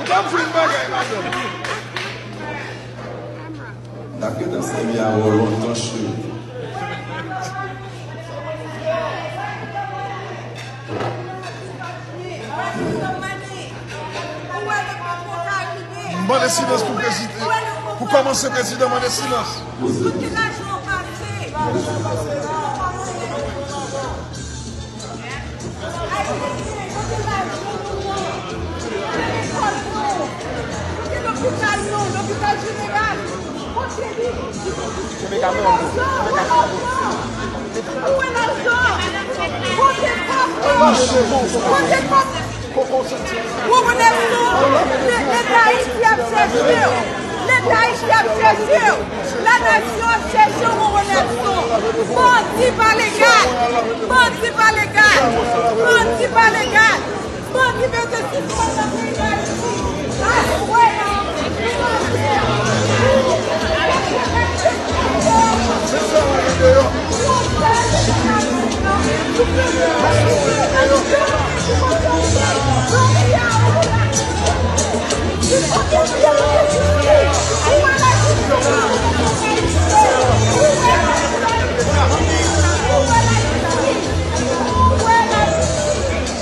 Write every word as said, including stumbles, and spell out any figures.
N ap jwe bagay, madanm. N ap gentan sèvi avè w lontan, cheri. M mande silans pou prezidan. Pou kòmanse, prezidan, mande silans. Kote lajan an pase? Kote lopital nou, lopital jeneral? Kote li? Kote lajan? Kote kòb nou? Kote kòb? Wowonèso, Leta Ayiti ap chèche w. Leta Ayiti ap chèche w. Lanasyon ap chèche w, Wowonèso. Bandi pa legal. Bandi pa legal. Bandi pa legal. Bandi bezwen sispann nan peyi Dayiti. Aswè a.